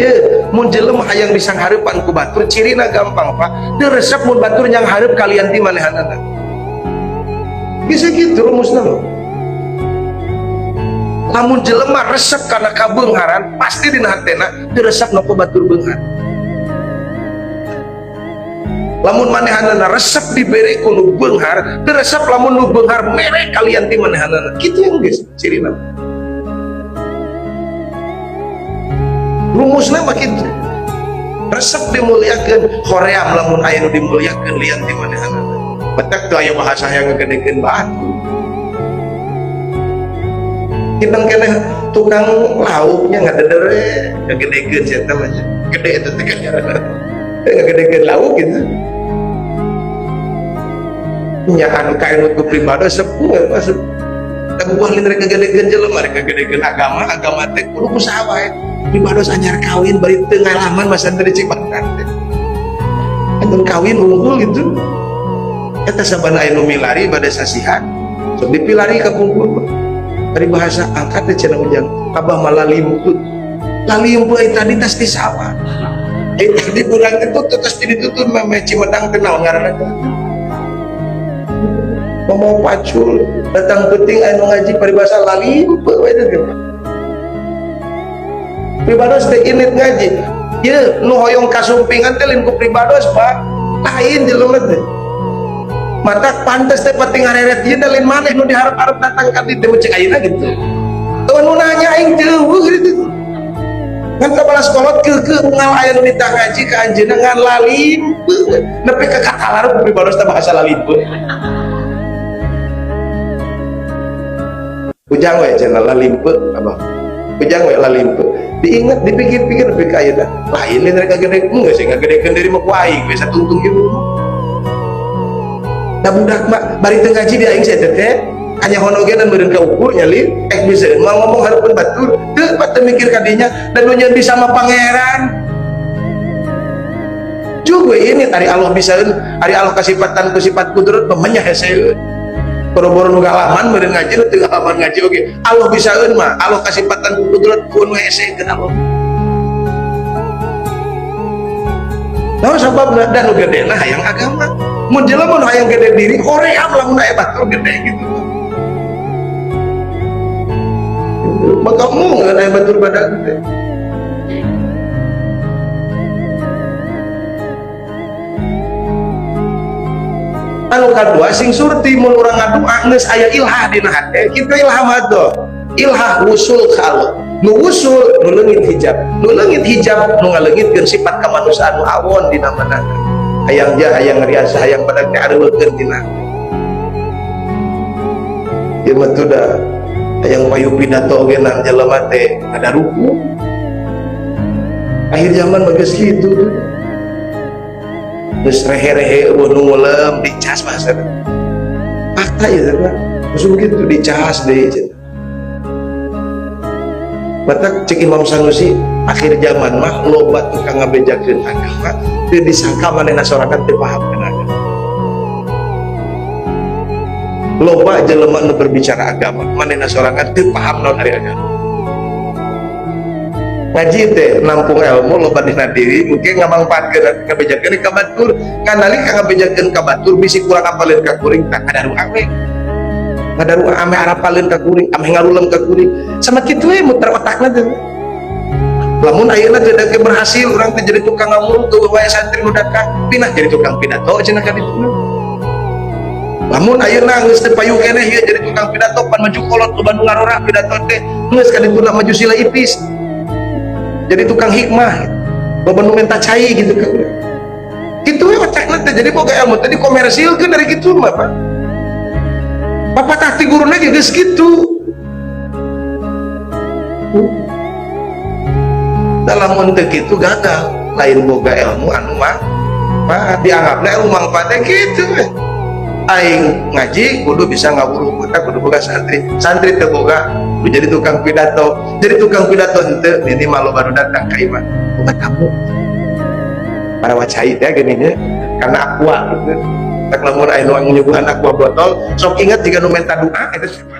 Ye, mun jelema hayang disanghareupan ku batur cirina gampang Pak. Teu resep mun batur nyanghareup kalian ti manehanana. Bisa gitu rumusna mah. Lamun jelema resep kana kabeungharan pasti dina hatena teu resep nu ku batur beunghar. Lamun manehanana resep dibere ku nu beunghar, teu resep lamun nu beunghar mere kalian ti manehanana. Kitu yang geus cirina. Rumusna mah kitu. Resep dimuliakeun, hoream lamun aya nu dimuliakeun lian ti manehanana. Batak teu aya bahasa yang ngegedekeun batu. Kita keneh tukang lauknya ngadedere, ngegedekeun sia teh mah. Gede eta teh kan. Ngegedekeun lauk gitu. Nya anu kaenut ku pribadi sepuh masuk. Tapi buah lain rek ngegedekeun jelema, rek ngegedekeun agama, agama teh kudu usaha wae. Pribados anyar kawin bari teu ngalaman masa teh di Cipantan teh. Anjeun kawin unggul gitu. Eta sabana aya nu milari bade sasihan. Sok dipilari ka pungkur. Bari bahasa angkat teh cenah ujang, abah malah limput. Lalimpu ai tadi tas di sawah. Ai tadi urang teh tuh tas di ditutun mah Cimedang teh naon ngaranna teh. Ngomong pacul, datang penting aya nu ngaji paribasa lalimpu we teh. Pribados teh init ngaji. Ye nu hoyong kasumpingan teh lain ku pribados Pak. Lain jelema teh. Mata pantes teh penting ngareret ieu lain maneh nu diharap-harap datang ka dieu teh cek ayeuna gitu. Teu nu nanya aing teu gitu. Ngan kabalas kolot keukeuh unggal aya nu ditah ngaji ka anjeunna ngan lalimpu. Nepi ka katalar ku pribados teh bahasa lalimpu. Ujang we cenah lalimpu abah. Ujang we lalimpu. Diingat, dipikir-pikir nepi ka ayeuna. Lain lain rek ngagede, enggak sih ngagedekeun diri mah ku aing we satungtung ieu. Da budak mah bari teu ngaji di aing sia teh hanya honogenan meureun ka ukur nya lin bisa mah ngomong hareupeun batur teu pat teu mikir ka dinya dan nu nyeun bisa mah pangeran. Juga ini ari Allah bisaeun, ari Allah kasipatan ku sifat kudrat mah heseeun. Boro-boro nu ngalaman meureun ngaji nu teu ngalaman ngaji oge. Allah bisaeun mah, Allah kasipatan ku kudrat ku nu heseekeun Allah. Naon sababna dan nu gedena hayang agama. Mun jelema nu hayang gede diri hoream lamun aya batur gede gitu. Maka mu ngan aya batur badak teh. Anu kadua sing surti mun urang ngadua geus aya ilhah dina hate, kitu ilhah mah tuh. Ilhah wusul ka Allah. Nu wusul nu leungit hijab, nu leungit hijab nu ngaleungitkeun sifat kamanusiaan nu awon dina manana. Hayang jah, hayang riasa, hayang badak teh areuwekeun dina. Ieu mah tuh da hayang payu pidato oge nang jelema teh ada ruku. Akhir zaman mah geus kitu tuh. Geus rehe-rehe eueuh nu ngulem dicas bahasa teh. Fakta ieu teh Pak. Geus begitu dicas deui cenah. Batak cek Imam Sanusi akhir zaman mah loba tukang ngabejakeun agama teu disangka manehna sorangan teu paham kana agama. Loba jelema nu berbicara agama manehna sorangan teu paham naon ari agama. Ngaji teh nampung ilmu loba dina diri mungkin ngamangpaatkeun ngabejakeun ka batur, ngan nalika ngabejakeun ka batur bisi kurang apaleun ka kuring tah kadaruang we. Kadaruang ame arapaleun ka kuring, ame ngarulem ka kuring. Sama kitu we muter otakna teh. Lamun ayeuna teh dake berhasil urang teh jadi tukang ngamuruk teu wae santri nu datang, pindah jadi tukang pidato cenah ka ditu. Lamun ayeuna geus teu payu keneh ieu jadi tukang pidato pan maju kolot loba nu ngarora pidato teh geus ka ditu maju sila ipis. Jadi tukang hikmah, loba nu minta cai gitu ka urang. Kitu we otakna teh jadi boga ilmu teh dikomersilkeun dari kitu mah Pak. Bapak tah ti guruna ge geus kitu. Dalam untuk itu gagal, lain boga ilmu anu mah dianggapna ilmu mangfaatnya kitu we. Aing ngaji kudu bisa ngawuruh mata kudu boga santri, santri teu boga kudu jadi tukang pidato, jadi tukang pidato henteu minimal lo baru datang ka imah boga tamu. Para wacai teh geuning nya karena aqua gitu. Tak lamun aya nu nyuguhan aqua botol, sok ingat jika nu minta doa eta siapa.